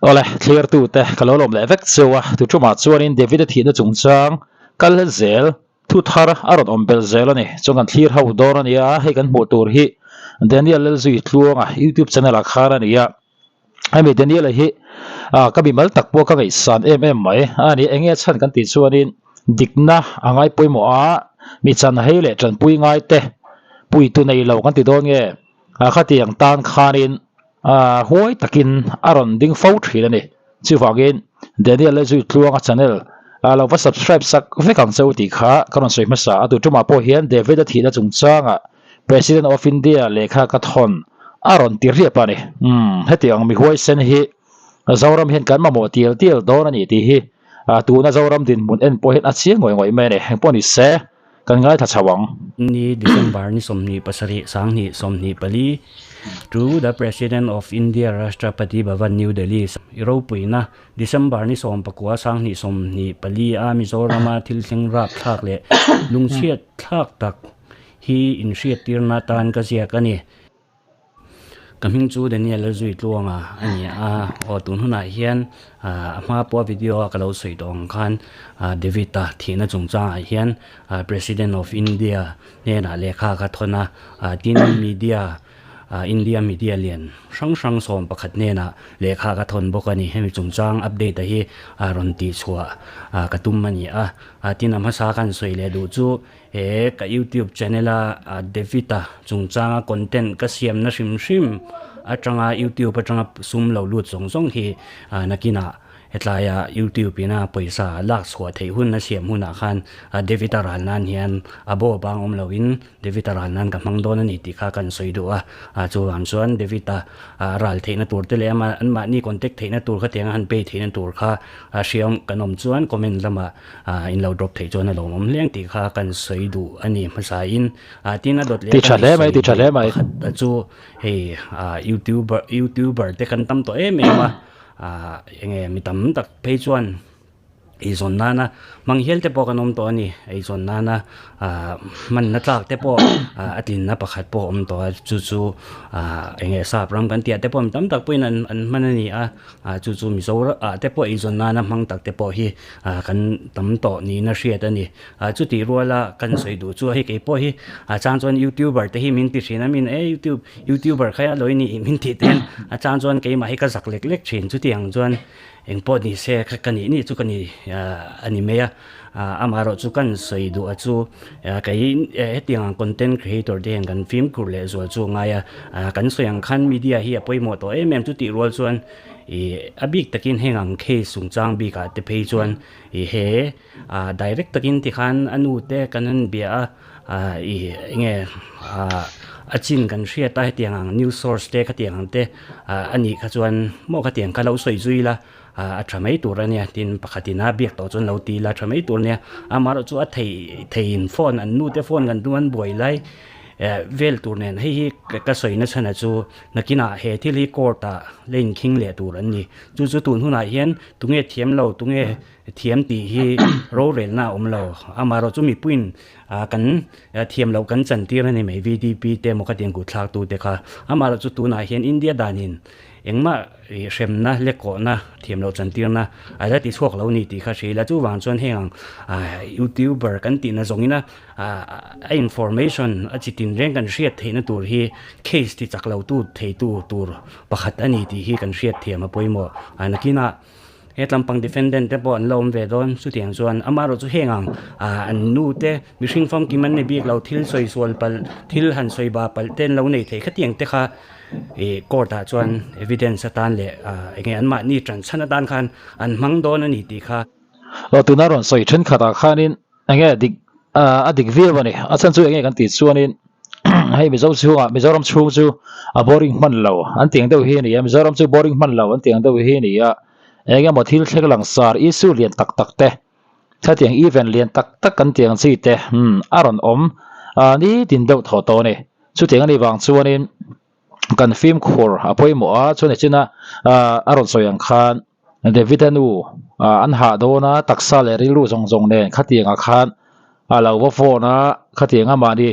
Awle, thliartute ka lo lawm leh vek cheu a, tu tumah chuanin David-a thihna chungchang kal zel thu thar a rawn awm belh zel a ni. Chuan kan thlir ho dawn a nia, hei kan hmuh tur hi Daniel Lalzui Tluanga YouTube channel ah khan a ni a. Hemi Daniel-a hi ka mimal tak pawh ka ngaihsan em em mai a ni. Enge chhan kan tih chuanin dikna a ngai pawimawh a, mi chanhei leh tanpui ngai te puitu nei lo kan ti dawn nge? Khatiang tan khanin huai takin a rawn ding fo thin a ni. Chuvangin Daniel Lezui Tluanga channel lo va subscribe sak vek ang che u tih kha ka rawn sawi hmasa a. Tu tumah pawh hian David-a thihna chungchangah President of India lehkha ka thawn a rawn ti riap a ni. Umm, hetiang mi huaisen hi Zoram hian kan mamawh tial tial dawn a ni tih hi tuna Zoram dinhmun en pawh hian a chiang ngawih ngawih mai a ni. Engpawh ni se, kan ngaithla chho ang. Ni December ni 27 sanghnih 24 To the President of India Rashtrapati Bhavan New Delhi I ropuina December ni 19 sanghnih 24 a Mizorama thil thleng rap thlak leh lungchhiat thlak tak hi inhriattirna atan ka ziak a ni. Ka hming chu Daniel Lalzuitluanga a ni a, aw tun hunah hian a hma pawha video a ka lo sawi tawh ang khan David-a thihna chungchangah hian President of India hnenah lehkha ka thawn a, tin media India media lian hrang hrang sawm pakhat hnenah lehkha ka thawn bawk a ni. Hemi chungchang update-a hi rawn tihchhuah ka tum a ni a, tin a hmasa kan sawi leh duh chu He ka YouTube channel a David-a chungchanga content ka siamna hrim hrim atanga YouTube atanga sum lo lut zawng zawng hi nakinah hetlaia YouTube ina pawisa lak chhuah theih hun a siam hunah khan David-a ral nan hian a bo bang awm loin David-a ral nan ka hmang dawn a ni tih kha kan sawi duh a, chuvang chuan David-a ral theihna tur te leh ama anmahni contact theihna tur kha tianga han pay theihna tur kha hriam kan awm chuan comment lamah Ah in lo drop theih chuan a lawmawm hle ang tih kha kan sawi duh a ni hmasa in. Ah tin a dawt leh Ti tha kan hle mai, sawi ti tha duh hle mai. pakhat a chu hei ah youtuber youtuber te kan tam tawh em em a, ah enge mi tam tak phei chuan eizawn nana hmang hial te pawh kan awm tawh a ni. Eizawn nana ah hmanna tlak te pawh ah a tlinna pakhat pawh a awm tawh a, chu chu ah enge sap ram kan tih ah te pawh mi tam tak pawhin an an hman a ni a. Ah chu chu Mizoram ah te pawh eizawn nana hmang tak te pawh hi ah kan tam tawh niin a hriat a ni. Ah chutih ruala kan sawi duh chu hei kei pawh hi a chang chuan youtuber te hi min ti thin a min e youtube youtuber kha a lawi ni min tih te hian a chang chuan keimah hi ka zak lek lek thin chutiang chuan eng pawh ni se ka nih nih chu ka ni ah a ni mai a. Ah amaherawh chu kan sawi duh a chu kei hetiang ang content creator te hian kan fimkhur leh zual chu a ngai a. Ah kan sawi ang khan media hi a pawimawh tawh em em chutih rual chuan ih a bik takin heng ang case chungchang bikah te phei chuan ih he ah direct takin tikhan a nu te kan han bia a ah ih enge ah a chin kan hriat a hetiang ang news source te khatiang ang te ah a nih kha chuan maw khatiang kha lo sawi zui la ah a tha mai tur a nia tin pakhatin a biak tawh chuan lo ti la tha mai tur a nia amaherawh chu a thei theiin phone an nu te phone kan tum an buai lai eh vel tur nen hei hi ka sawi na chhan a chu Nakinah he thil hi court ah la inkhing leh tur an ni. Chu chu tun hunah hian tunge thiam lo, tunge thiam tih hi rorelna a awm lo. Amaherawh chu mipuiin kan thiam loh kan chantir a ni mai VDP te emaw khatiang kutthlak tu te kha. Amaherawh chu tunah hian India danin engmah hremna leh kawhna thiam loh chantirna a la ti chhuak lo ni tih kha hria ila. Chuvang chuan heng ang youtuber kan tihna zawngina A information a chi tin reng kan hriat theihna tur hi case ti chak lo tu thei tu tur pakhat a ni tih hi kan hriat thiam a pawimawh. A nakinah he tlampang defendant te pawh an la awm ve dawn chutiang chuan amaherawh chu heng ang an nu te mihring famkim an ni bik lo thil sawi sual palh thil han sawi ba palh te an lo nei thei khatiang te kha ih court ah chuan evidence atan leh eng nge anmahni tanchhan atan khan an hmang dawn a ni tih kha. Aw tuna rawn sawi thenkhatah khanin Enge dik a dik viau a ni. A chhan chu enge kan tih chuanin hei Mizo chhungah Mizoram chhung chu a boring hman lo an tih ang deuh hi a ni a, Mizoram chu boring hman lo an tih ang deuh hi a ni a. Enge maw thil thleng langsar issue lian tak tak te, hetiang event lian tak tak kan tih ang chi te a rawn awm nitin deuh thaw tawh a ni. Chutiang a nih vang chuanin kan fimkhur a pawimawh a, chuan nichina a rawn sawi ang khan David-a nu an hah dawn a, taksa leh rilru zawng zawng nen khatiangah khan a lo va phone a, khatianga mahni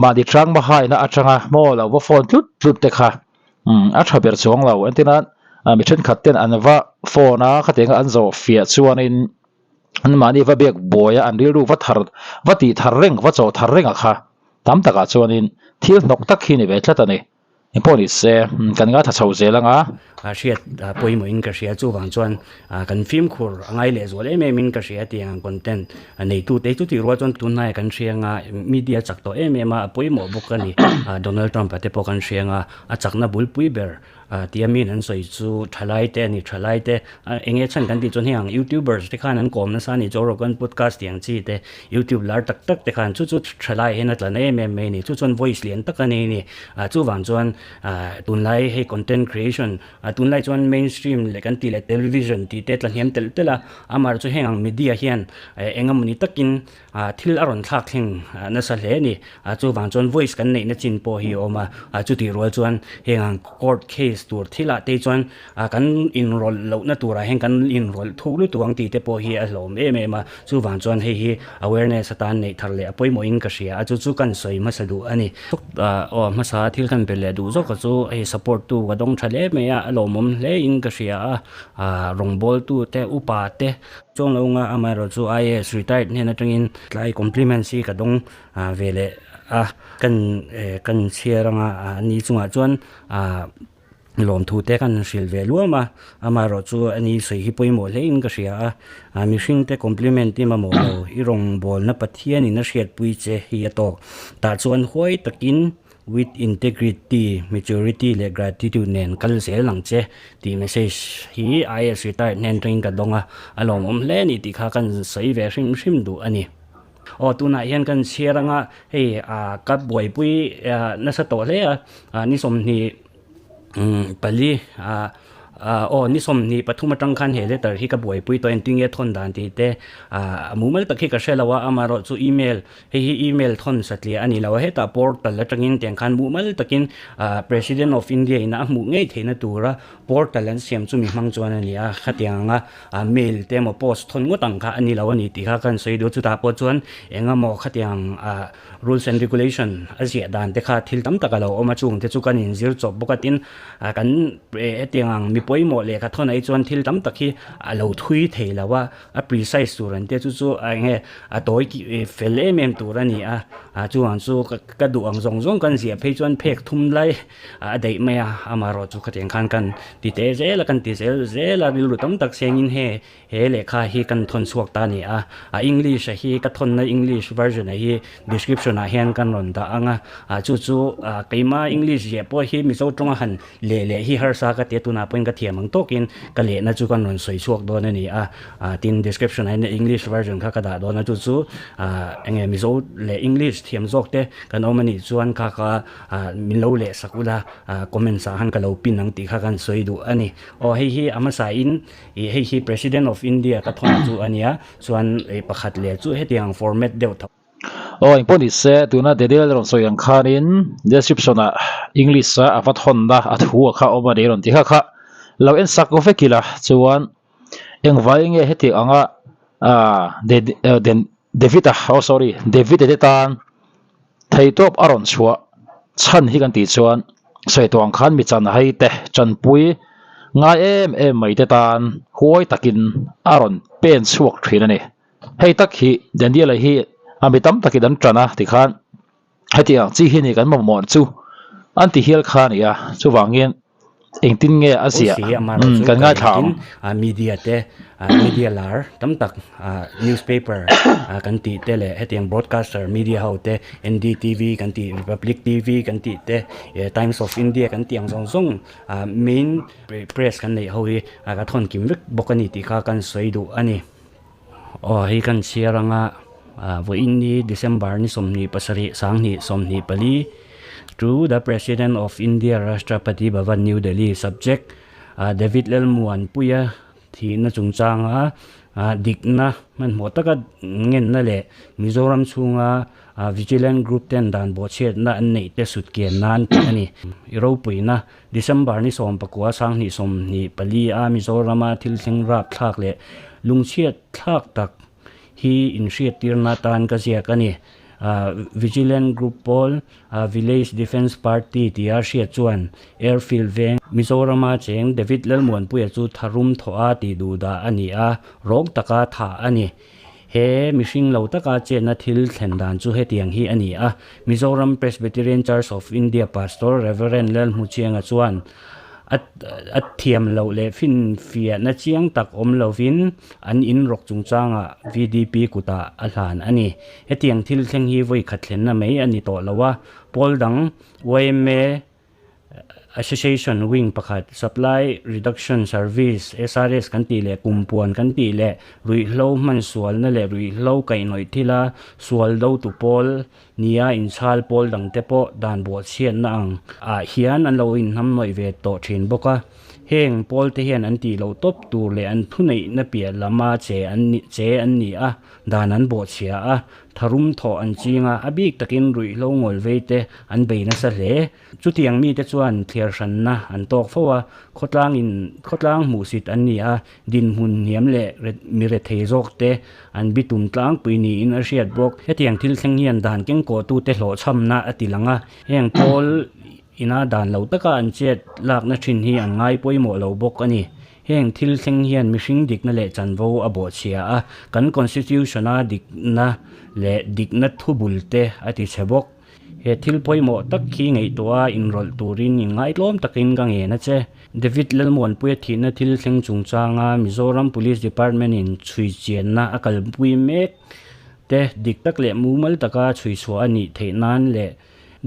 mahni tang mahaina atanga maw lo va phone tlut tlut te kha a tha ber chuang lo. Entirnan Mi thenkhat ten an va phone a, khatianga an zawh fiah chuanin anmahni va biak buai a, an rilru va thar va tih thar reng va chawh thar reng a kha tam takah chuanin thil hnawk tak hi ni ve tlat a ni. Engpawh ni se kan ngaithla chho zel ang a. A hriat pawimawhin ka hria chuvang chuan kan fimkhur a ngai leh zual em em in ka hria tiang ang content neitute chu tih rual chuan tunhnaiah kan hria anga media chak tawh em em a, a pawimawh bawk a ni. Donald Trump a te pawh kan hria anga a chakna bulpui ber Tia miin an sawi chu thalai te a ni, thalai te eng nge chhan kan tih chuan heng ang youtubers te khan an kawm nasa a ni, Joe Rogan podcast tih ang chi te, youtube lar tak tak te khan chu chu thalai hian a tla na em em mai a ni, chu chuan voice lian tak a nei a ni. Chuvang chuan tunlai hei content creation tunlai chuan mainstream leh kan tih leh television tih te tla hniam telh telh a, amaherawhchu heng ang media hian eng emawni takin Thil a rawn thlak thleng nasa hle a ni. Chuvang chuan voice kan neihna chin pawh hi a awm a, chutih rual chuan heng ang court case tur thilah te chuan kan inrawlh lohna turah hian kan inrawlh thuk lutuk ang tih te pawh hi a hlawm em em a. Chuvang chuan hei hi awareness atan neih thar leh a pawimawhin ka hria a, chu chu kan sawi hmasa duh a ni. Aw hmasa thil kan pe leh duh zawk a chu hei support tu ka dawng tha hle mai a, a lawmawm hle in ka hria a, rawngbawltu te upa te Chuang lo nga amaherawh chu IAS retired hnen atangin tlai compliments hi ka dawng ve leh a, kan kan chhiar anga ani chungah chuan lawmthu te kan hrilh ve luam a, amaherawh chu ani sawi hi pawimawh hle in ka hria a, mihring te compliment i mamawh lo i rawngbawlna Pathian in a hriatpui che hi a tawk tah chuan huai takin With integrity, maturity leh gratitude nen kal zel ang che tih message hi IAS retired hnen atangin ka dawng a, a lawmawm hle a ni tih kha kan sawi ve hrim hrim duh a ni. Aw tunah hian kan chhiar anga hei ka buaipui nasa tawh hle a, ni 20 pali aw ni 23 atang khan he letter hi ka buaipui tawh engtin nge thawn dan tih te a mumal tak hi ka hre lo a, amaherawh chu email Hei hi email thawn satliah a ni lo a, hetah portal atangin tiang khan mumal takin President of India in a hmuh ngei theihna tura portal an siam chumi hmang chuan a ni a, khatiang anga mail te emaw post thawn ngawt ang kha a ni lo a ni tih kha kan sawi duh a, chutah pawh chuan eng emaw khatiang rules and regulation a ziah dan te kha thil tam tak a lo awm a, chung te chu kan inzir chawp bawk a, tin kan hetiang ang mi pawimawh lehkha thawn ah hi chuan thil tam tak hi a lo thui thei lo a. A precise tur an tia chu chu a enge a tawi ki fel em em tur a ni a, a chuang chu ka duh ang zawng zawng kan ziah phei chuan phek thum lai a daih mai a, amaherawh chu khatiang khan kan ti teh zel a kan ti zel zel a rilru tam tak sengin he he lehkha hi kan thawn chhuak ta a ni a, a English a hi ka thawnna English version a hi description ah hian kan rawn dah ang a, a chu chu keima English ziah pawh hi Mizo tawnga han Leh leh hi harsa ka tia tunah pawhin ka thiam ang tawkin ka lehna chu kan rawn sawi chhuak dawn a ni a, tin description ah hian English version kha ka dah dawn a chu chu enge Mizo leh English thiam zawk te kan awm a nih chuan kha kha min lo leh sak ula comments ah khan ka lo pin ang tih kha kan sawi duh a ni. Aw hei hi a hmasa in ih hei hi President of India ka thawn chu a nia chuan pakhat leh chu hetiang format deuh tho. Aw engpawh ni se tuna Daniel rawn sawi ang khanin description ah English a a va thawnna a thu a kha awm a ni rawn ti kha kha lo en sak vek ila chuan engvai nge heti anga ah David a oh sorry David a te tan theihtawp a rawn chhuah chhan hi kan tih chuan sawi tawh ang khan mi chan hai te chanpui ngai em em mai te tan huai takin a rawn pen chhuak thin a ni. Hei tak hi Daniel-a hi a mi tam takin an ṭan a tikhan heti ang chi hi ni kan mamawh chu an ti hial kha a ni a, chuvangin engtin nge a ziah kan ngaithla ang. Media te, media lar tam tak newspaper kan tih te leh hetiang broadcaster media ho te NDTV kan tih, Republic TV kan tih te, Times of India kan tih ang zawng zawng main press kan neih ho hi ka thawn kim vek bawk a ni tih kha kan sawi duh a ni. Aw hei kan chhiar anga vawiin ni December ni 27 sanghnih 24 to the President of India Rashtrapati Bhavan New Delhi subject David Lalmuanpuia thihna chungchanga dikna hmanhmawh taka ngenna leh Mizoram chhunga Vigilant Group ten dan bawhchhiatna an neih te sut kian nan tih a ni. I ropuina December ni 19 sanghnih 24 a Mizorama thil thleng rap thlak leh lungchhiat thlak tak hi inhriattirna tan ka ziak a ni. Vigilant Group pawl Village Defence Party tia hriat chuan Airfield veng Mizorama cheng David Lalmuanpuia chu tharum thawh a tih duh dah a ni a, rawng taka thah a ni. He mihring lo taka chetna thil thlen dan chu hetiang hi a ni a, Mizoram Presbyterian Church of India Pastor Rev. Lalhmuchianga chuan a a thiam loh leh finfiahna chiang tak awm lovin an in rawk chungchangah VDP kutah a hlan a ni. Hetiang thil thleng hi vawi khat thlenna mai a ni tawh lo a, pawl dang yma Association wing pakhat Supply Reduction Service, SRS, kan tih leh kumpuan kan tih leh ruihhlo hman sualna leh ruihhlo kaihhnawih thila sual dotu pawl nia inchhal pawl dangte pawh dan buahchhiatna ang ah hian an lo inhnamhnawih ve tawh thin bawk a. Heng pawl te hian an tih loh tawp tur leh an thuneihna piah lama che an ni che an ni a, dan an bawhchhia a, tharum thawh an ching a, a bik takin ruihhlo ngawl vei te an bei nasa hle. Chutiang mite chuan thliar hranna an tawk fo a, khawtlangin khawtlang hmuhsit an ni a, dinhmun hniam leh mi rethei zawk te an bitum tlangpui niin a hriat bawk. Hetiang thil thleng hian dan kengkawhtute hlawhchhamna a ti lang a, heng pawl ina dan lo taka an chet lakna thin hi an ngai pawimawh lo bawk a ni. Heng thil thleng hian mihring dikna leh chanvo a bawhchhia a, kan Constitution-a dikna leh dikna thubul te a ti chhe bawk. He thil pawimawh tak khi ngaihtuah a inrawlh turin inngaitlawm takin ka ngen a che. David Lalmuanpuia thihna thil thleng chungchanga Mizoram Police Department-in chhui chianna a kalpui mek te dik tak leh mumal taka chhui chhuah a nih theih nan leh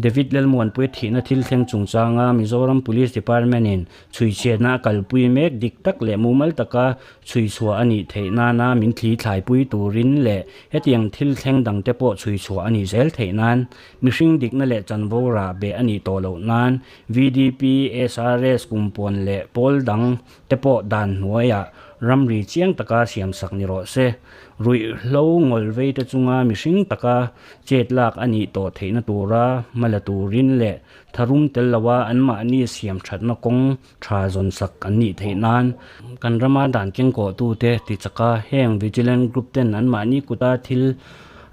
David Lalmuanpuia thihna thil thleng chungchanga Mizoram Police Department-in chhui chhiatna a kalpui mek dik tak leh mumal taka chhui chhuah a nih theih nana min thli thlaipui turin leh hetiang thil thleng dangte pawh chhui chhuah a nih zel theih nan mihring dikna leh chanvo rah beh a nih tawh loh nan VDP, SRS, kumpuan leh pawl dang te pawh dan hnuaiah ramri chiang taka siamsak ni rawh se. Ruihhlo ngawlvei te chunga mihring taka chet lak a nih tawh theihna tura hma la turin leh tharum tel loa anmahni siam thatna kawng tha zawn sak an nih theih nan kan rama dan kengkawhtute ti chaka heng Vigilant Group ten anmahni kuta thil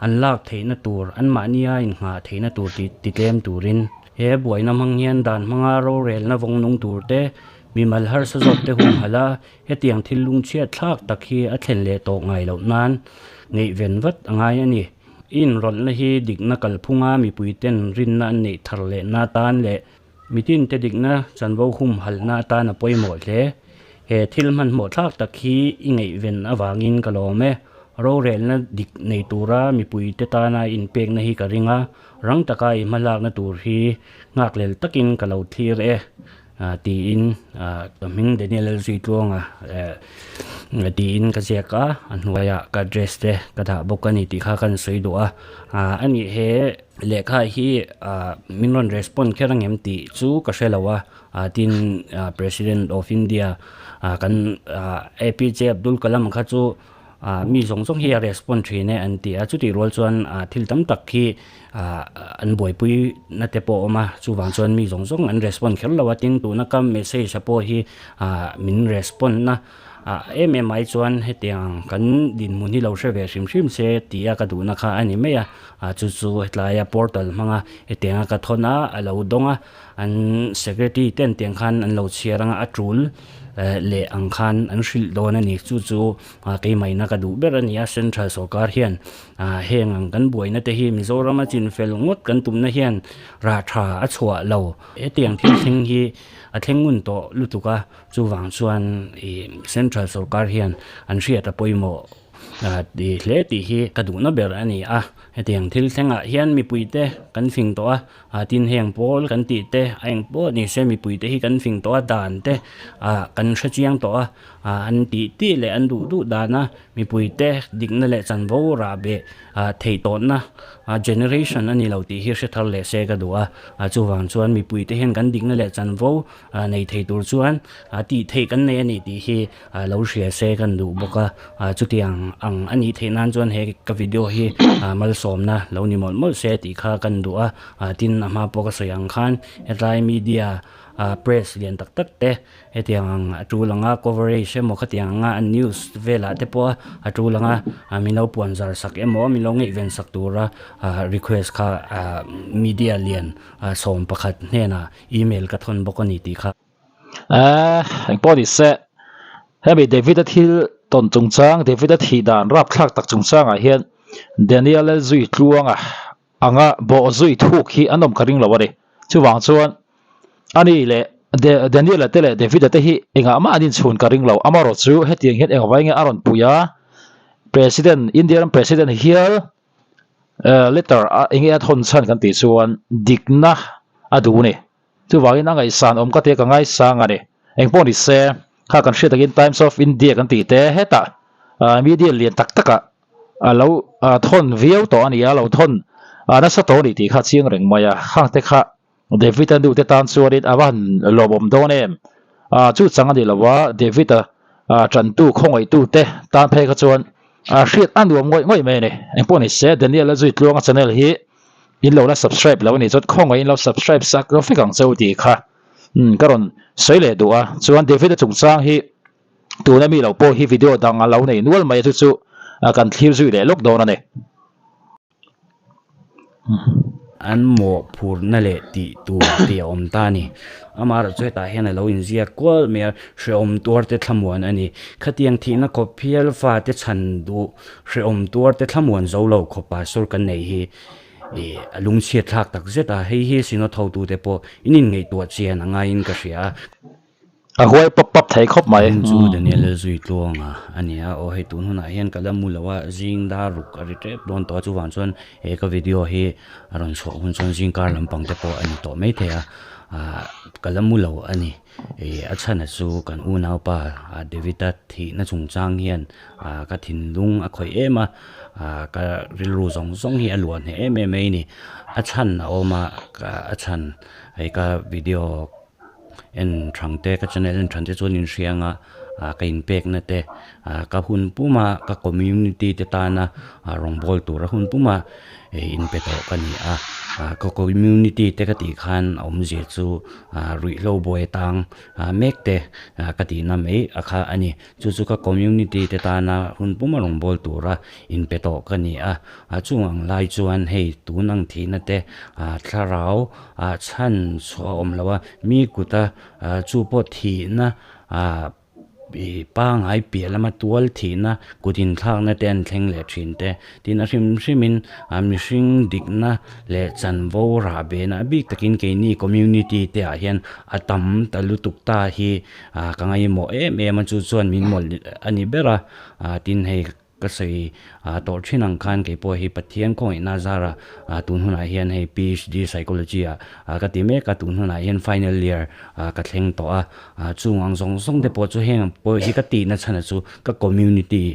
an lak theihna tur anmahnia inghah theihna tur tih ti tlem turin he buaina hmang hian dan hmanga rorelna vawng nung turte mimal harsa zawkte humhalh a Hetiang thil lungchhiat thlak tak hi a thlen leh tawh ngai loh nan ngaihven vat a ngai a ni. I inrawlhna hi dikna kalphunga mipuiten rinna an neih thar lehna atan leh mitinte dikna chanvo humhalhna atan a pawimawh hle. He thil hmanhmawh thlak tak hi i ngaihven avangin ka lawm e. Rorelna dik nei tura mipuite tana inpekna hi ka ring a, rang taka i hmalakna tur hi nghakhlel takin ka lo thlir e. Tiin ka hming Daniel Lalzuitluanga tiin ka ziak a, a hnuaiah ka address te ka dah bawk a ni tih kha ka sawi duh a. A nih he lehkha hi min rawn respond kher ang em tih chu ka hre lo a, tin President of India kan APJ Abdul Kalam kha chu Ah mi zawng zawng hi a respond thin e an ti a, chutih rual chuan ah thil tam tak hi ah an buaipui na te pawh a awm a, chuvang chuan mi zawng zawng an respond kher lo a, tin tuna ka message a pawh hi ah min respond na ah em em ai chuan hetiang kan dinhmun hi lo hre ve hrim hrim se tih a ka duhna kha a ni mai a, ah chu chu hetlai a portal hmanga hetianga ka thawn a a lo dawng a, an secretary ten tiang khan an lo chhiar anga a tul leh ang khan an hrilh dawn a ni. Chu chu keimahina ka duh ber a ni a, Central sawrkar hian heng ang kan buaina te hi Mizoram a chin fel ngawt kan tumna hian rah tha a chhuah lo. Hetiang thil thleng hi a thleng ngun tawh lutuk a, chuvang chuan ih Central sawrkar hian an hriat a pawimawh ti hle tih hi ka duhna ber a ni a. Hetiang thil thlengah hian mipuite kan fing tawh a. A tin heng pawl kan tih te a eng pawh ni se mipui te hi kan fing tawh a dan te ah kan hre chiang tawh a ah an tih tih leh an duh duh dan a mipui te dikna leh chanvo rah beh ah theih tawhna ah generation a ni lo tih hi hre thar leh se ka duh a ah chuvang chuan mipui te hian kan dikna leh chanvo ah nei thei tur chuan ah tih theih kan nei a ni tih hi ah lo hria se kan duh bawk a ah chutiang. ang a nih theih nan chuan he ka video hi malsawmna lo ni mawlh mawlh se tih kha kan duh a, tin a hma pawh ka sawi ang khan hetlai media press lian tak tak te hetiang ang a tul anga coverage emaw khatiang anga an news velah te pawh a tul anga min lo puan zar sak emaw min lo ngaihven sak tura request kha media lian 11 hnenah email ka thawn bawk a ni tih kha. Eeh engpawh ni se hemi David-a thil tawn chungchang David-a thih dan rapthlak tak chungchangah hian Daniel Lalzui Tluanga anga bawh zui thuk hi an awm ka ring lo a ni. Chuvang chuan ani leh Daniel-a te leh David-a te hi engah mah an inchhun ka ring lo. Amaherawh chu hetiang hian engvai nge a rawn pui a, President, India ram President hial letter a enge a thawn chhan kan tih chuan dikna a duh a ni. Chuvangin a ngaihsan awm ka tia ka ngaisang a ni. Engpawh ni se, kha kan hriat takin Times of India kan tih te hetah media lian tak takah a lo thawn viau tawh a ni a, lo thawn nasa tawh a ni tih kha a chiang reng mai a. Khang te kha David-a nu te tan chuanin a va han lawmawm dawn em? Chu chang a ni lo a, David-a tantu khawngaihtu te tan phei kha chuan hriat a nuam ngawih ngawih mai a ni. Engpawh ni se, Daniel-a zui tluanga channel hi in lo la subscribe lo a nih chuan khawngaih in lo subscribe sak lo fek ang che u tih kha ka rawn sawi leh duh a. Chuan David-a chungchang hi Tuna mi lo pawh hi video dang a lo nei nual mai a chu chu kan thlir zui leh lawk dawn a ni. An mawhphurhna leh tih tur tih a awm ta a ni. Amaherawh chu hetah hian a lo inziak kual mai a, hrehawm tuar te thlamuan a ni. Khatiang thihna khawp hial fate chhan duh hrehawm tuar te thlamuan zo lo khawp pastor kan nei hi ih a lungchhiat thlak tak zet a, hei hi Synod hotute pawh in inngaihtuah chian a ngaiin ka hria a. A huai pap pap thei khawp mai. Heng chu Daniel Lalzuitluanga a ni a, aw hei tun hunah hian ka la mu lo a, zing dar ruk a ri tep dawn tawh a, chuvang chuan he ka video hi a rawn chhuah hun chuan zing kar lampang te pawh a ni tawh maithei a, ah ka la mu lo a ni. Ih a chhana chu kan unaupa David-a thihna chungchang hian ah ka thinlung a khawih em a, ah ka rilru zawng zawng hi a luah hneh em em mai a ni. A chhan a awm a, a chhan hei ka video. En thang te ka channel en thang te chuan in hria anga ah ka inpekna te ah ka hun puma ka community te tana ah rawngbawl tura hun puma ih inpe tawh ka ni a ah ka community te ka tih khan a awmzia chu ah ruihhlo buai tang ah mek te ah ka tihna mai a kha a ni chu chu ka community te tana hun puma rawngbawl tura inpe tawh ka ni a ah chung ang lai chuan hei tun ang thihna te ah thlarau ah chhan chhuah a awm lo a mi kuta ah chu pawh thihna ah ih pangngai piah lama tual thihna kut inthlakna te an thleng leh thin te tin a hrim hrim in ah mihring dikna leh chanvo rah bena a bik takin keini community te ah hian a tam ta lutuk ta hi ah ka ngaihmawh em em a chu chuan min mawlh a ni ber a ah tin hei. Ka sawi tawh thin ang khan kei pawh hi Pathian khawngaihna zara tun hunah hian hei PhD Psychology ah ka ti mek a, tun hunah hian final year ka thleng tawh a, chung ang zawng zawng te pawh chu heng pawh hi ka tihna chhan chu ka community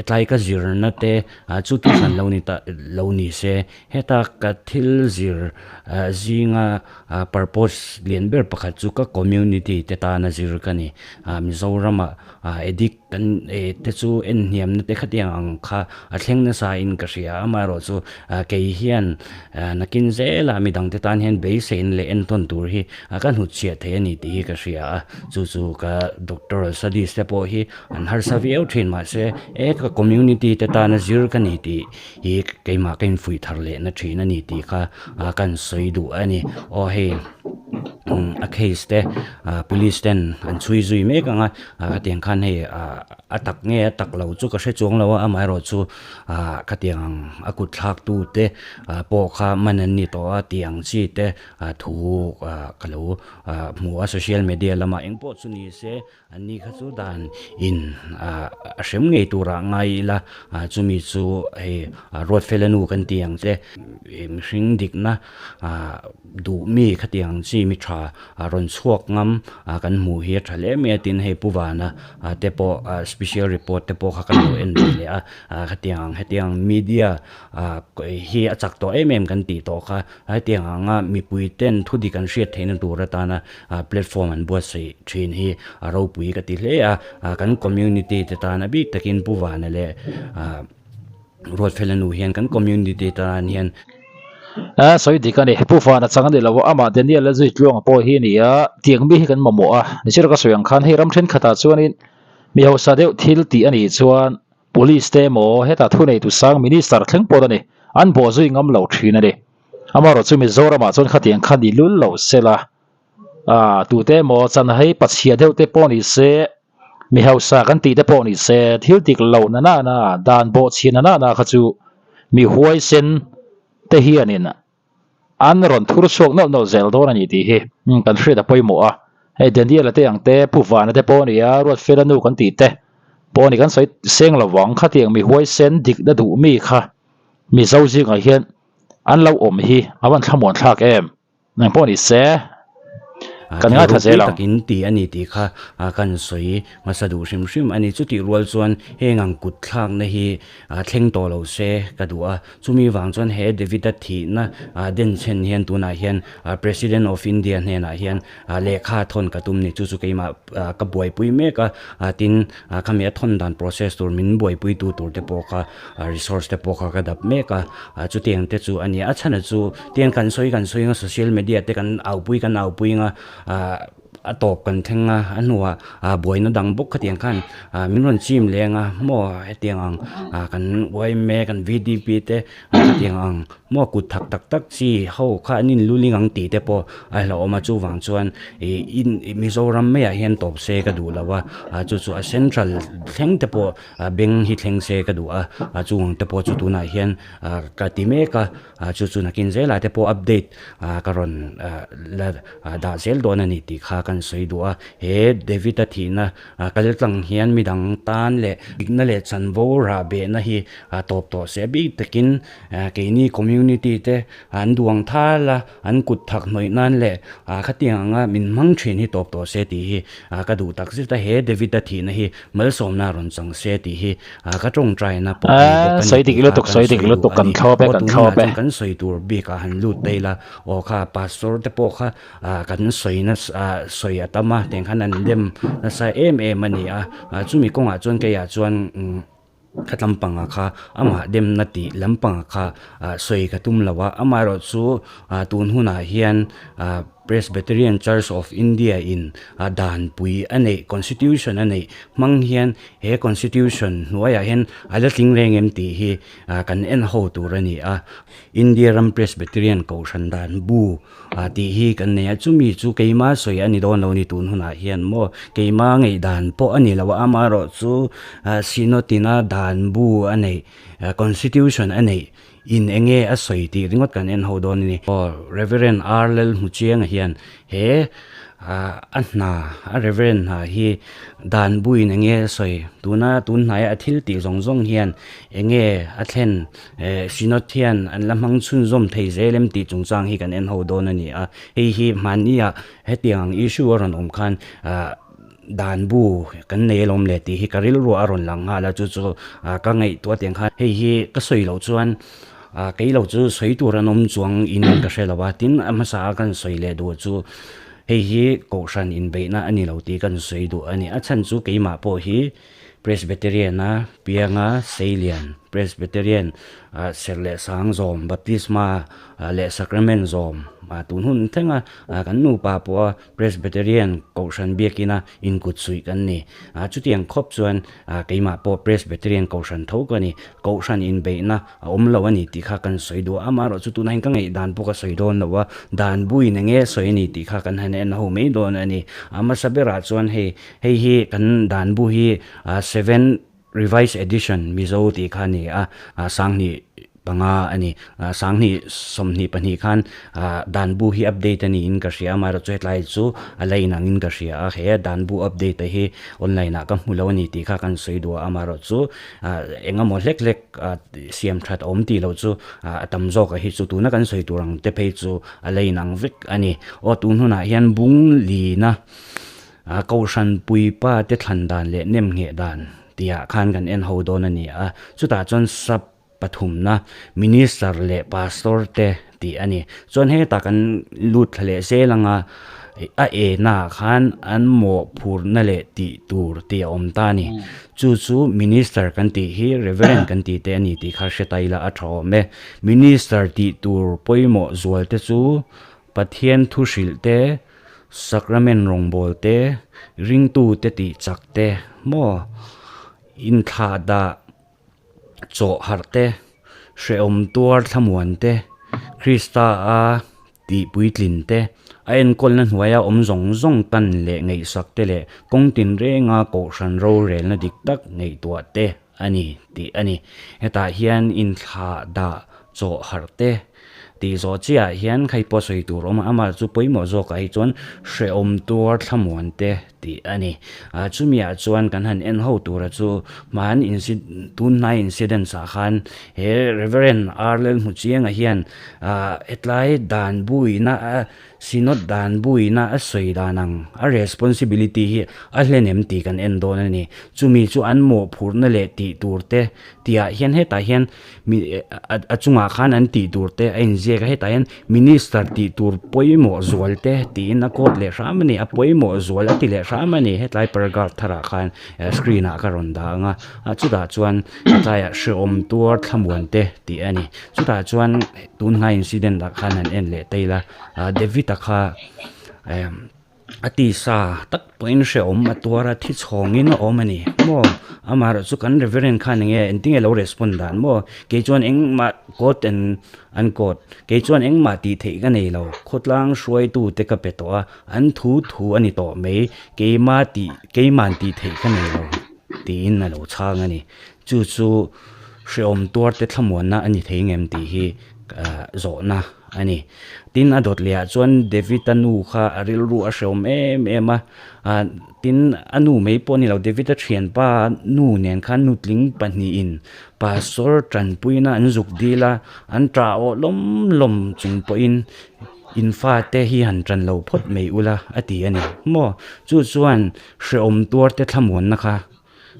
tlai ka zirna te chu thu hran lo ni ta lo ni se heta ka thil zir zinga purpose lian ber pakhat chu ka community te tana zir ka ni, Mizoramah addict Kan eh te chu en hniamna te khatiang ang kha a thleng nasa in ka hria a, amaherawh chu kei hian nakin zela midang te tan hian beiseina leh entawn tur hi ka hnutchhiah thei a ni tih hi ka hria a, chu chu ka doctoral studies te pawh hi an harsa viau thin mahse e ka community te tana zir ka ni tih hi keimah ka infuih thar lehna thin a ni tih kha kan sawi duh a ni. Aw hei a case te police ten an chhui zui mek ang a. Ah khatiang khan hei ah a tak nge a tak lo chu ka hre chuang lo a amaherawh chu ah khatiang ang a kut thlak tu te ah pawh kha man an ni tawh a tih ang chi te ah thu ah ka lo ah hmu a social media lamah eng pawh chu ni se an ni kha chu dan in ah a hrem ngei turah ngai ila ah chumi chu hei ruat fel a nu kan tih ang che mihring dikna ah duh mi khatiang ang chi mi tha a rawn chhuak ngam a kan hmuh hi a tha hle mai a tin hei Pu Vana te pawh special report te pawh kha kan lo en ve leh a khatiang ang hetiang media hi a chak tawh em em kan tih tawh kha hetiang anga mipui ten thu dik an hriat theihna tur atana platform an buatsaih thin hi a ropui. ropui ka ti hle a, kan community te tan a bik takin Pu Vana leh Ruatfela nu hian kan community tan hian. A sawi dik a ni, Pu Vana chang a ni lo a, amah Daniel a zui tluang pawh hi a ni a, tiang mi hi kan mamawh a, nichira ka sawi ang khan hei ram thenkhatah chuanin mi hausa deuh thil tih a nih chuan Police te emaw hetah thuneitu sang Minister thleng pawh a ni, an bawhzui ngam lo thin a ni. Amaherawhchu Mizoramah chuan khatiang kha ni lul lo sela, ah tute emaw chanhai pachhia deuh te pawh ni se, mi hausa kan tih te pawh ni se, thil dik lo na na na, dan bawhchhia na na na kha chu mi huaisen te hianin an rawn thur chhuak nawlh nawlh zel dawn a ni tih hi kan hriat a pawimawh a. Hei Daniel-a te ang te, Pu Vana te pawh a ni a, Ruatfela nu kan tih te pawh a ni, kan sawi seng lo vang, khatiang mi huaisen dikna duh mi kha Mizo zingah hian an lo awm hi a van thlamuan thlak em? Nang pawh ni se kan ngaithla zel ang. Takin ti a ni tih kha kan sawi hmasa duh hrim hrim a ni. Chutih rual chuan heng ang kut thlakna hi thleng tawh lo se ka duh a. Chumi vang chuan he David-a thihna denchhen hian tunah hian President of India hnenah hian lehkha thawn ka tum ni. Chu chu keimah ka buaipui mek a, tin khami a thawn dan process tur min buaipuitu tur te pawh kha resource te pawh kha ka dap mek a, chutiang te chu a ni. A chhan chu tiang kan sawi kan sawi anga social media te kan aupui kan aupui anga a tawp kan thleng a, a hnuah buaina dang bawk khatiang khan min rawn chim leng a maw hetiang ang kan yma kan VDP te khatiang ang maw kut thak tak tak chi ho kha an inluling ang tih te pawh a hlauhawm a, chuvang chuan ih Mizoram maiah hian tawp se ka duh lo a, chu chu a central thleng te pawh beng hi thleng se ka duh a, chung ang te pawh chu tunah hian ka ti mek a, chu chu nakin zelah te pawh update ka rawn la dah zel dawn a ni tih kha kan sawi duh a, he David-a thihna kal tlang hian midang tan leh dikna leh chanvo rah behna hi tawp tawh se bik takin keini community te an duang thal a, an kut thak hnawih nan leh khatiang anga min hmang thin hi tawp tawh se tih hi ka duh tak zet a, he David-a thihna hi malsawmna rawn chang se tih hi ka tawngtaina pawh a ni bawk a ni tih kha kan sawi duh a ni. Aw tunah chuan kan sawi tur bikah han lut daih la, aw kha pastor te pawh kha kan sawina sawi a tam a, tiang khan an dem nasa em em a ni a, chumi kawngah chuan keiah chuan Kha tlampanga kha amah demna tih lampanga kha sawi ka tum lo a, amaherawhchu tun hunah hian Presbyterian Church of India in danpui a neih, constitution a neih hmang hian he constitution hnuaiah hian a la tling reng em tih hi kan en ho tur a ni a. India ram Presbyterian Kohhran dan bu tih hi kan nei a, chumi chu keima sawi a ni dawn lo ni tun hunah hian maw keima ngaihdan pawh a ni lo a, amaherawhchu Synod-ina dan bu a neih, constitution a neih In eng nge a sawi tih ringawt kan en ho dawn a ni. Aw Reverend R Lalhmuchianga hian he a hna, a Reverend hna hi dan buin eng nge a sawi, tuna tun hnaia a thil tih zawng zawng hian eng nge a thlen, Synod hian an la hmang chhunzawm thei zel em tih chungchang hi kan en ho dawn a ni a. Hei hi hmannia hetiang ang issue a rawn awm khan Dan bu kan nei alawm le tih hi ka rilru a rawn lang nghal a, chu chu ka ngaihtuah tiang khan hei hi ka sawi loh chuan kei lo chu sawi tur an awm chuang in ka hre lo a, tin a hmasa a kan sawi leh duh chu hei hi kohhran inbeihna a ni lo tih kan sawi duh a ni. A chhan chu keimah pawh hi Presbyterian a pianga Seilian Presbyterian serh leh sang zawm Baptisma leh Sacrament zawm tun hun thlenga kan nupa pawha Presbyterian Kohhran biakina inkut suih kan ni. Chutiang khawp chuan keimah pawh Presbyterian Kohhran tho ka ni. Kohhran inbeihna a awm lo a ni tih kha kan sawi duh a, amaherawh chu tunah hian ka ngaihdan pawh ka sawi dawn lo a, dan buin eng nge sawi a ni tih kha kan han en ho mai dawn a ni. A hmasa berah chuan hei hei hi kan dan bu hi seven Revised Edition Mizo tih kha a ni a, 25 a ni. 2022 khan dan bu hi update a niin ka hria a, amaherawhchu hetlai chu a la inangin ka hria a, he dan bu update a hi online ah ka hmu lo a ni tih kha kan sawi duh a, amaherawhchu eng emaw hlek hlek siam that a awm tih loh chu a tam zawk a hi chu tuna kan sawi tur ang te phei chu a la inang vek a ni. Aw tun hunah hian bung lina. A Kohhran puipa te thlan dan leh nem ngheh dan tihah khan kan en ho dawn a ni a, chutah chuan sub pathumna Minister leh Pastor te tih a ni. Chuan hetah kan lut thla leh zel anga. A ena ah khan an mawhphurhna leh tih tur tih a awm ta a ni. Chu chu Minister kan tih hi Reverend kan tih te a ni tih kha hre ta ila a tha awm e. Minister tih tur pawimawh zual te chu Pathian thu hrilh te, Sacrament rawngbawl te, ringtu te tih chak te maw inthlah dah chawh harh te, hrehawm tuar thlamuan te, Krista a tih puitlin te, a enkawlna hnuaia awm zawng zawng tan leh ngaihsak te leh kawng tinrenga kohhran rorelna dik tak ngaihtuah te a ni tih a ni. Hetah hian inthlah dah chawh harh te tih zawh chiahah hian kha hi pawh sawi tur a awm a, amah chu pawimawh zawkah hi chuan hrehawm tuar thlamuan te tih a ni. Ah chumiah chuan kan han en ho tura chu hman inci tunhnai incidents ah khan he Reverend R Lalhmuchianga hian ah hetlai dan buina a Synod dan buina a sawi dan ang a responsibility hi a hlen em tih kan en dawn a ni. Chumi chu an mawhphurhna leh tih tur te tihah hian hetah hian mi a chungah khan an tih tur te a inziak a hetah hian minister tih tur pawimawh zual te tiin a quote leh hram a ni a pawimawh zual a ti leh hram a ni hetlai paragraph tharah khan screen ah ka rawn dah ang a chutah chuan hetlaiah hrehawm tuar thlamuan te tih a ni chutah chuan tunhnai incident ah khan han en leh ta ila David a kha A tisa tak pawhin hrehawm a tuar a, thi chhawngin a awm a ni maw? Amaherawh chu kan Reverend khan enge engtinge lo respond dan maw? Kei chuan engmah quote and unquote, kei chuan engmah tih theih ka nei lo, khawtlang hruaitu te ka pe tawh a, an thu thu a ni tawh mai, keima tih keiman tih theih ka nei lo tiin a lo chhang a ni. Chu chu hrehawm tuar te thlamuanna a ni thei ngem tih hi zawhna a ni. Tin, a dawt lehah chuan David-a nu kha a rilru a hrehawm em em a, ah tin a nu mai pawh a ni lo, David-a thianpa nu nen khan nutling pahnihin pastor tanpuina an zuk dil a, an tah awh lawm lawm chung pawhin in fate hi han tan lo phawt mai ula a ti a ni maw? Chu chuan hrehawm tuarte thlamuanna kha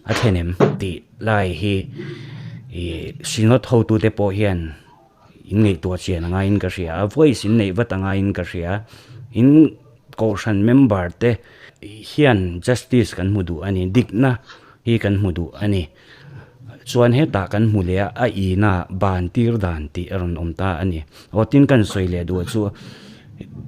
a thlen em tih lai hi ih Synod hotute pawh hian In ngaihtuah chian a ngaiin ka hria a, voice in neih vat a ngaiin ka hria. In kohhran member te hian justice kan hmu duh a ni, dikna hi kan hmu duh a ni. Chuan hetah kan hmu leh a, a ina ban tir dan tih a rawn awm ta a ni. Aw tin kan sawi leh duh chu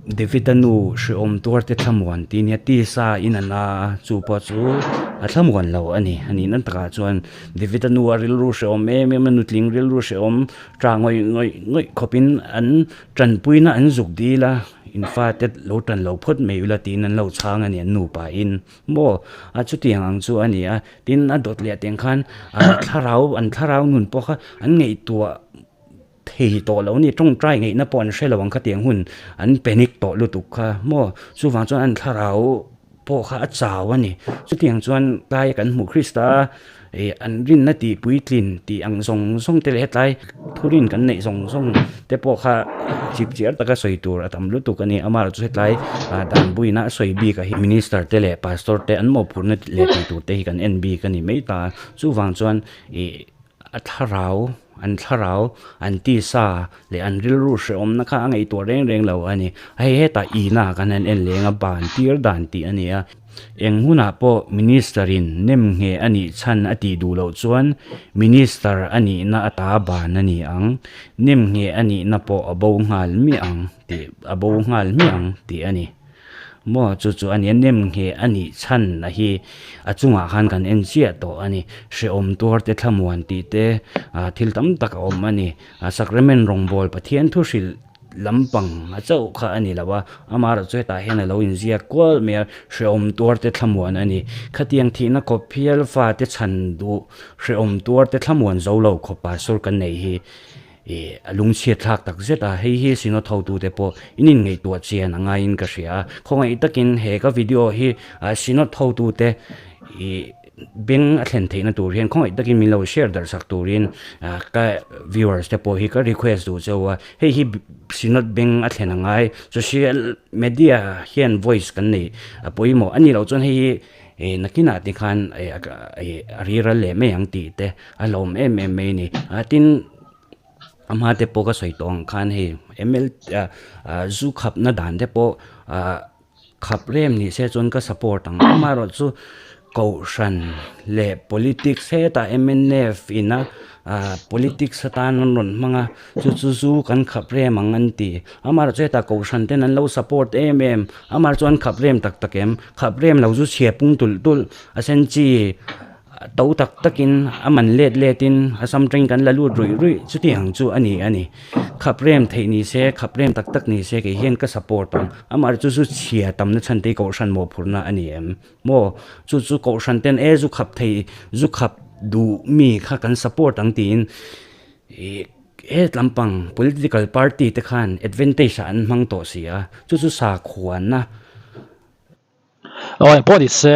David-a nu hrehawm tuar te thlamuan tih nia tisa in a na a, chu pawh chu a thlamuan lo a ni. A nihna takah chuan David-a nu a rilru hrehawm em em a, nutling rilru hrehawm Tah ngawih ngawih ngawih khawpin an tanpuina an zuk dil a, in fate lo tan lo phawt mai ula tiin an lo chhang a ni an nupa in maw a chutiang ang chu a ni a, tin a dawt leh teng khan ah thlarau an thlarau nun pawh kha an ngaihtuah thei tawh lo a ni tawngtai ngaihna pawh an hre lo ang khatiang hun an panic tawh lutuk kha maw chuvang chuan an thlarau pawh kha a chau a ni. Chutiang chuan tlai kan hmuh Krista ih an rinna tih puitlin tih ang zawng zawng te leh hetlai thurin kan neih zawng zawng te pawh kha chip chiar taka sawi tur a tam lutuk a ni. Amaherawh chu hetlai ah dan buina a sawi bik ah hi minister te leh pastor te an mawhphurhna leh tih tur te hi kan en bik a ni mai ta. Chuvang chuan ih a thlarau an thlarau an tisa leh an rilru hrehawmna kha a ngaihtuah reng reng lo a ni. Hei hetah ina kan han en leng a ban tir dan tih a ni a. Eng hunah pawh minister in nem ngheh a nih chhan a tih duh loh chuan minister a nihna ata ban a ni ang. Nem ngheh a nihna pawh a bo nghal miah ang tih a bo nghal miah ang tih a ni. Maw chu chu a nia nem ngheh a nih chhan a hi a chungah khan kan en chiah tawh a ni. Hrehawm tuar te thlamuan tih te ah thil tam tak a awm a ni. A sacrament rawngbawl Pathian thu hrilh lampang a chauh kha a ni lo a, amaherawh chu hetah hian a lo inziak kual mai a, hrehawm tuar te thlamuan a ni. Khatiang thihna khawp phial fate chhan duh hrehawm tuar te thlamuan zo lo khawp pastor kan neih hi Ih a lungchhiat thlak tak zet a, hei hi Synod hotute pawh in inngaihtuah chian a ngaiin ka hria a, khawngaih takin he ka video hi Synod hotute ih beng a thlen theihna tur hian khawngaih takin min lo share darh sak turin ka viewers te pawh hi ka request duh cheu a, hei hi Synod beng a thlen a ngai, social media hian voice kan nei a pawimawh a nih loh chuan hei hi ih nakinah te khan ih a riral leh mai ang tih te a hlawm em em mai a ni, tin a hma te pawh ka sawi tawh ang khan hei ml ah zu khapna dan te pawh ah. Khap rem ni se chuan ka support ang. Amaherawhchu Kohhran leh politics hetah mnf ina politics atan an rawn hmang a, chu chu zu kan khap rem ang an ti. Amaherawhchu hetah Kohhran ten an lo support em em, amaherawhchu an khap rem tak tak em? Khap rem lo zu chhia pung tulh tulh a sen chi to tak takin a man let letin a sam teng kan la lut ruih ruih chutiang chu a ni a ni. Khap rem theih ni se, khap rem tak tak ni se kei hian ka support ang. Amaherawhchu chu zu chhia tamna chhan te hi Kohhran mawhphurhna a ni em? Maw? Chu chu Kohhran ten e zu khap thei, zu khap duh mi kha kan support ang tiin ih he tlampang political party te khan advantage ah an hmang tawh si a, chu chu sakhuana. Aw engpawh ni se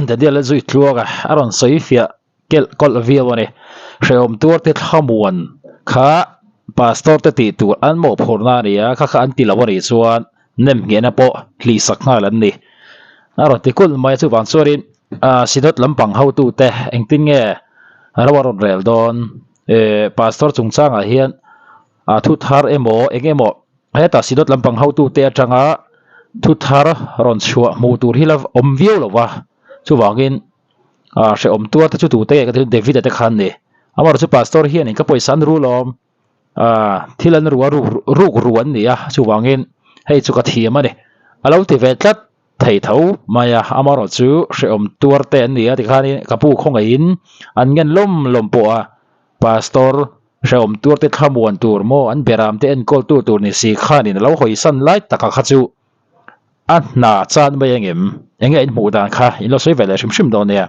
Daniel a zui tluak a, a rawn sawi fiah kelh kawlh viau a ni. Hrehawm tuar te thlamuan kha pastor te tih tur an mawhphurhna a ni a, kha kha an ti lo a nih chuan nem nghehna pawh hlih sak nghal an ni. A rawn ti kulh mai a, chuvang chuanin Synod lampang hotute engtin nge ro a rawn rel dawn? Pastor chungchangah hian thu thar emaw eng emaw hetah Synod lampang hotute atanga thu thar rawn chhuah hmuh tur hi la awm viau lo va, chuvangin Ah hrehawm tuar te chu tute nge ka ti chu David a te khan ni. Amaherawh chu pastor hianin ka pawisa an rul awm ah thil an ru a ruk ruk ru an ni a chuvangin hei chu ka thiam a ni. A lo ti ve tlat thei tho mai a amaherawh chu hrehawm tuar te an ni a tikhanin ka pu khawngaihin an ngen lawm lawm pawh a pastor hrehawm tuar te thlamuan tur maw an beram te enkawl tu tur ni si khanin a lo hawisan lai taka kha chu A hna chan mai engem? Enge in hmuh dan kha in lo sawi ve leh hrim hrim dawn nia.